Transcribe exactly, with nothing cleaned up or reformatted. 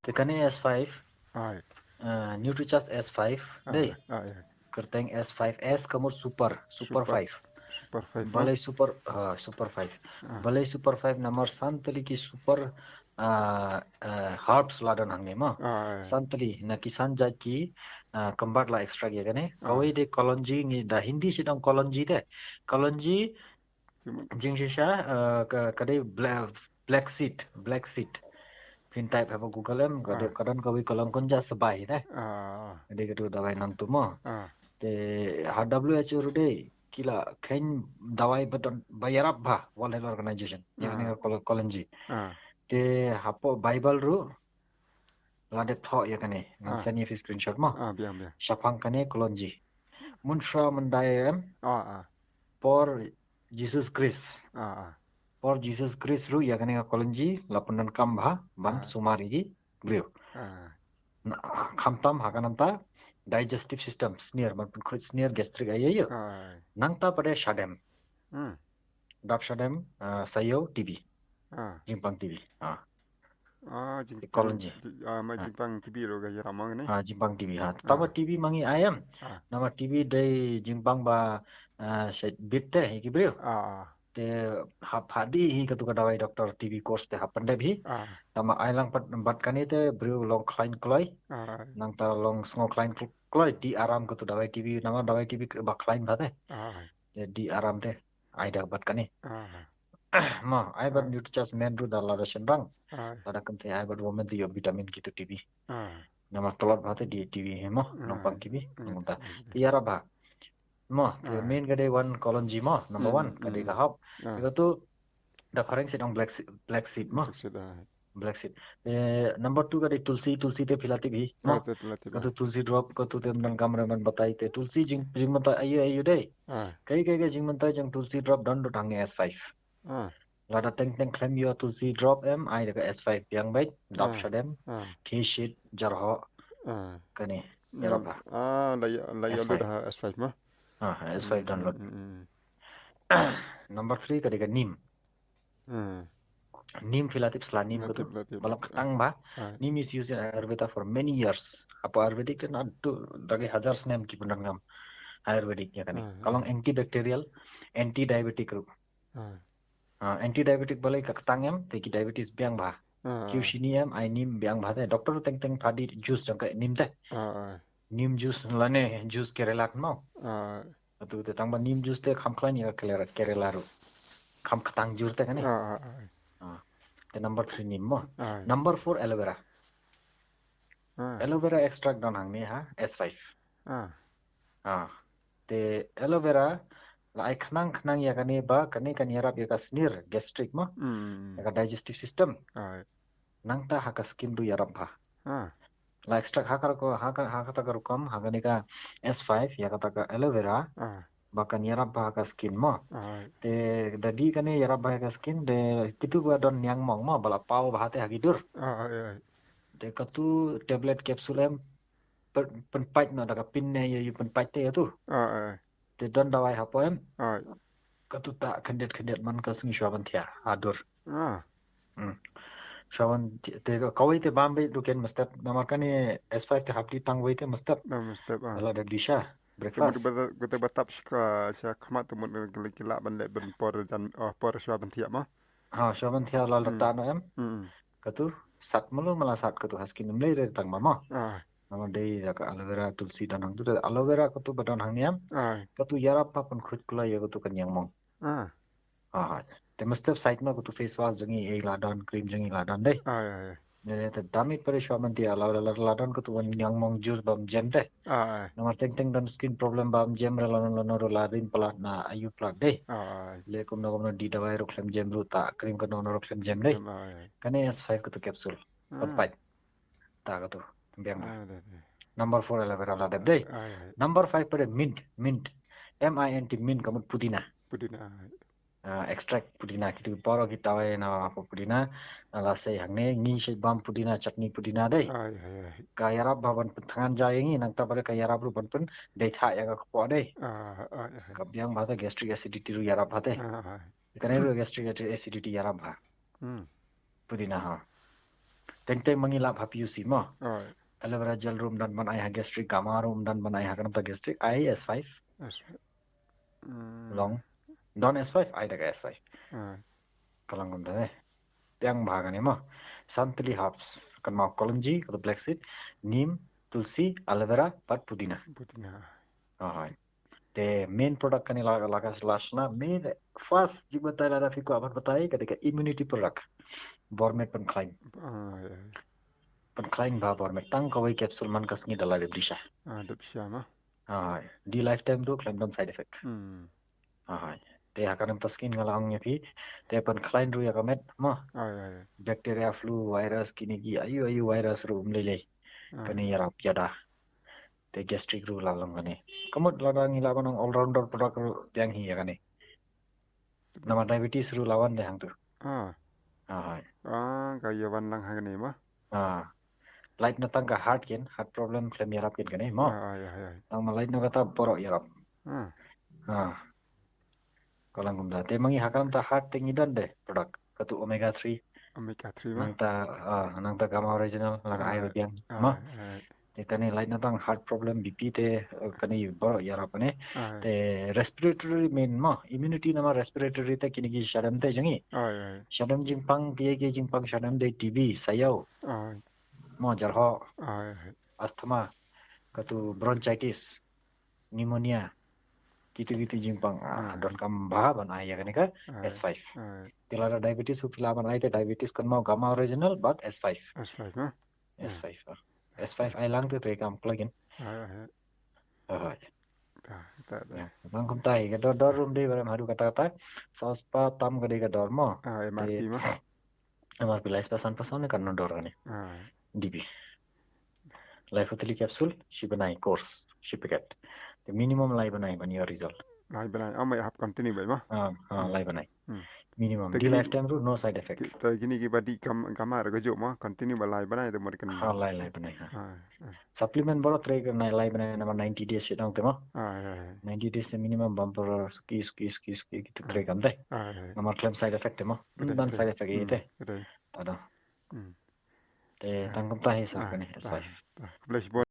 Te kane S five, Ai. uh, Nutricharge S five, Ah, dei. Ah, ya. Kyrteng S five, S ka mut super, super Super. five. Super five. Balei super, uh, super five. Ah. Balei super five namar san tylli ki super, uh, uh, herbs la don hangne mo. Ah, ya. San tylli na ki san jait ki, uh, kynbat la extract ïa kane. Ah. Kawei dei kalonji, ngi da Hindi shi dang kalonji te. Kalonji Cuma- jingshisha, uh, ka, ka dei bla-, black seed, black seed. Phin type ha Google em, ka dei, Ah. ka don kawei ka long kunja sbai te. Ah. Ka dei katu dawai nangtu mo. Ah. Te ha W H O ruh dei ki la kheiñ dawai ba don, ba ïarap bha, World Health Organization. Ïa kane Ah. ka kol-, kalonji. Ah. Te hapoh Bible ruh la dep thoh ïa kane. Ngan Ah. send ïa phi screenshot mo. Ah, biang, biang. Shaphang kane kalonji. Mynshwa myndai em, Ah, ah. por Jesus Christ. Ah, ah. Por Jesus Christ ruh ïa kane ka kalonji la pyndonkam bha ban Ah. sumar ïa ki briew. Ah. Na, khamtam ha ka namta digestive system, snier, ban pynkhuid snier, gastric, aïu aïu. Ah. Nangta pat de shadem. Hmm. Dap shadem, uh, saïew T B. Ah. Jingpang T B. Ah. Ah, jing Te kalonji. Jing-, ah, ma Ah. jingpang T B ruh ka ïarap mo kane. Ah, jingpang T B ha. Tang ba Ah. T B ma ngi ai em. Ah. Namar T B dei jingpang ba, uh, shait bit te ïa ki briew. Ah. Te hap hadien hi katu ka dawai doctor T B course te hap pyndep hi. Ah. Tang ba ai lang pat bad kane te briew long khlaiñ kloi. Ah. Nangta long sngew khlaiñ kl-, kloi, dih aram katu dawai T B, namar dawai T B ba khlaiñ bha te. Ah. Te dih aram te ai da bad kane. Ah. Mo, ai bad Ah. Nutricharge Men ruh da lada shynrang. Ah. Lada kynthei ai bad women te ïoh vitamin kitu T B. Ah. Namar tlot bha te dih T B hi mo, Ah. nongpang T B, Ah. nongta. Te ïarap bha. Mo, te Ah. main ka dei one kalonji mo, number Hmm, one, ka dei hmm. Ka hap. Ah. Te katu, da phareng sit ong black seed, black seed mo. Black seed, ah. Black seed. Eh, number two ka dei tulsi, tulsi te phi la tip hi. Ah, Mo. te la tip, ah. Katu tulsi drop, katu te mynta kam re mynta batai te tulsi jing, jingmynta aïu aïu dei. Ah. Kaei kaei ka jingmynta jong tulsi drop don don hangne S five. Ah. Lada teng teng khlem ïoh tulsi drop em, ai da ka S five biang beit, dap Ah. shadem, Ah. khie shit, jarhoh, Ah. kane. Hmm. Ïarap bha. Ah, la ïa, la ïa S five. Lut ha S five mo. Ah, S five Hmm, download. hmm, hmm, hmm. Number three ka dei ka neem. Hmm. Neem phi la tip sla neem La katu. tip, la tip, Ba la la tip. ktang bha. Ah. Neem is used in Ayurveda for many years. Hapoh Ayurvedic te naduh da ki hajar snem ki pyndonkam Ayurvedic ïa kane. Ah, Ka long ah. Antibacterial, anti-diabetic ruh. Ah. Ah, anti-diabetic balei, ka ktang em, te ki diabetes biang bha. Ah. Kiew shini em, ai neem biang bha te. Doctor teng teng pha dih juice jong ka neem te. Ah, ah. Neem juice lane juice Kerala mo. Ah. Katu te tang ba neem juice te kham khlaiñ ïa ka Kerala, Kerala ruh. Kham ktang jur te kane. Ah, ah, ah. Ah. Te number three neem mo. Ah. Number four aloe vera. Ah. Aloe vera extract don hangne ha S five. Ah. Ah. Te aloe vera la ai khnang khnang ïa kane ba kane kan ïarap ïa ka snier, gastric mo. Hmm. Ïa ka digestive system. Ah. Nangta ha ka skin ruh ïarap bha. Ah. La extract ha ka rukom, ha ka, ha kata ka rukom, ha kane ka S five, ïa kata ka aloe vera, Ah. ba kan ïarap bha ha ka skin mo. Ah. Te da dih kane ïarap bha ha ka skin, te kitu ba don niangmong mo, ba la paw bha te ha ki dur. Ah, ah, ah. Te katu tablet capsule em, pyn-, pynpait noh da ka pin ne ïa, ïa pynpait te ïa tu. Ah, ah. Te don dawai hapoh em. Ah. Katu ta khyndiat khyndiat man ka sngi shuwa ban thiah ha dur. Ah. Hmm. Shuwa ban thi-, te ka, kawei te bam beit ruh ken mynstep, namar kane S five te hap dih tang wei te mynstep. Bam mynstep, ah. Lada dih sha Te mut breakfast. ba, ba, ba tap sha ka, sha khmat te mut ki lah ban leh ban por jan, oh, por shuwa ban thiah mo. Ha, shuwa ban thiah la lada Hmm. tah noh em. Hmm. Katu sat malu mala sat katu ha skin em lei re tang ba mo. Ah. Namar dei da ka aloe vera, tulsi don hangtu, aloe vera katu ba don hangne em. Ah. Katu ïarap bha pynkhuid kloi ïa katu ka niangmong. Ah. Ah. Te mynstep sait noh katu face wash jong ngi ei la don, cream jong ngi la don dei. Ah, ya, ya. Ne, ne, te da miet pat shuwa ban thiah la, la, la, la don katu ka niangmong jur bam jem te. Ah, ah. Namar teng teng don skin problem bam jem re lano lano ruh la rim palat na ayu palat dei. Ah, ah. Le kumno kumno dih dawai ruh khlem jem ruh ta cream kano kano ruh khlem jem dei. Jem, ah, ah. Kane S five katu capsule. Ah. Pynpait. Ta katu. Biang. Ah, da, da. Number four aloe vera la dep dei. Ah, ya, ya. Number five pat mint, mint. M I N T, mint ka mut pudina. Pudina, ah. Ah, extract pudina, kitu ki poro ki tawai na pudina, na la sei hangne, ngi shait bam pudina, chutney pudina dei. Ai, ai, ai. Ka ïarap bha ban pynthngan ja ïa ngi, nangta pat ka ïarap ruh ban pyndei thah ïa ka kpoh dei. Ah, ai, ai. Ka biang bha te gastric acidity ruh ïarap bha te. Ah, ai. Kane ruh gastric acidity ïarap bha. Hmm. Pudina ha. Teng teng ma ngi lap ha P U C mo. Oi. Aloe vera gel ruh ym don ban ai ha gastric, Gamma ruh ym don ban ai ha ka nangta gastric, ai S five. S five. Hmm. Long. Don S five, ai da ka S five. Oi. Ka long kumta eh. Tiang bha kane mo. San tylli herbs, kynmaw kalonji, ka tu black seed, neem, tulsi, aloe vera, bad pudina. Pudina. Oi. Te main product kane la, la ka la shna, main first jingbatai lada phi kwah ban batai, ka dei ka immunity product. Bor met pynkhlaiñ. Ah, oi, oi. Pynkhlaiñ bha bor met, tang kawei capsule man ka sngi da la dep dih sha. Ah, dep sha mo. Oi. Dih lifetime ruh khlem don side effect. Hmm. Oi. Te ha ka nangta skin nga la ong ïa phi. Te pynkhlaiñ ruh ïa ka met mo. Oi, oi, oi. Bacteria, flu, virus, kine ki, aïu aïu virus ruh ym lei lei. Ah. Kane ïarap ïada. Te gastric ruh la long kane. Ka mut lada ngi lah ban ong all rounder product ruh biang hi ïa kane. Namar diabetes ruh la wan de hangtu. Ah. Oi. Ah, ka ïa wan lang ha kane mo. Ah. Lait na tang ka heart kin, heart problem khlem ïarap kin kane mo. Ah, oi, oi, oi. Tang ma lait na kata baroh ïarap. Ah. Ah. Ka long kumta. Te ma ngi ha ka nangta heart te ngi don de product. Ka tu omega three. Omega three mo. Nangta, ah, nangta Gamma Original, la ka ai biang mo. Oi, oi. Te kane lait na tang heart problem, B P te, eh, kane baroh ïarap kane. Oi. Te respiratory main mo, immunity namar respiratory te kine ki shadem te jong ngi. Oi, oi. Shadem jingpang, kiei kiei jingpang shadem de T B, sayo. Oi. Mo jarho. Oi, oi. Asthma, ka tu bronchitis, pneumonia. Kitu kitu jingpang, ah, ah, donkam bha ban ai ïa kane ka, ah, S five. Ah. Te lada diabetes ruh phi lah ban ai te diabetes kynmaw Gamma Original bad S five. S five, ah. S five, ah. S five ai lang te trei kam kloi kin. Ah, ah, ah. Ah, ah. Ta, ta, ta. Ïa, tang kumta hi, ka dor, dor ruh ym dei ba rem haduh katta katta. Saw spah tam ka dei ka dor mo. Ah, M R P mo. M R P lai spah san phew saw ne katno dor kane. Ah. D P. Laiphew tylli capsule, shi bnai course, shi packet. Te minimum lai bnai ban ïoh result. Lai bnai, oh, ma hap continue beit mo. Ah, ah, hmm, lai bnai. Hmm. Minimum. Te dih kine lifetime ruh no side effect. Ki, te kine kiba dih Gam-, Gamma ruh kajuh mo, continue ba lai bnai te mut kan. Ha, lai, lai bnai, ha. Ah, ah. Supplement baroh trei ka nai lai bnai namar ninety days shi dang te mo. Ah, ïa, ïa. Ninety days te minimum bam por suki, suki, suki, suki, kitu trei kam te. Ah, ïa, ïa. Namar khlem side effect te mo. Ka dei, ym don side effect ïa te. Ka dei. Tang da. Hmm. Te tang kumta hi sa kane, ah, S five. Khublei shibun.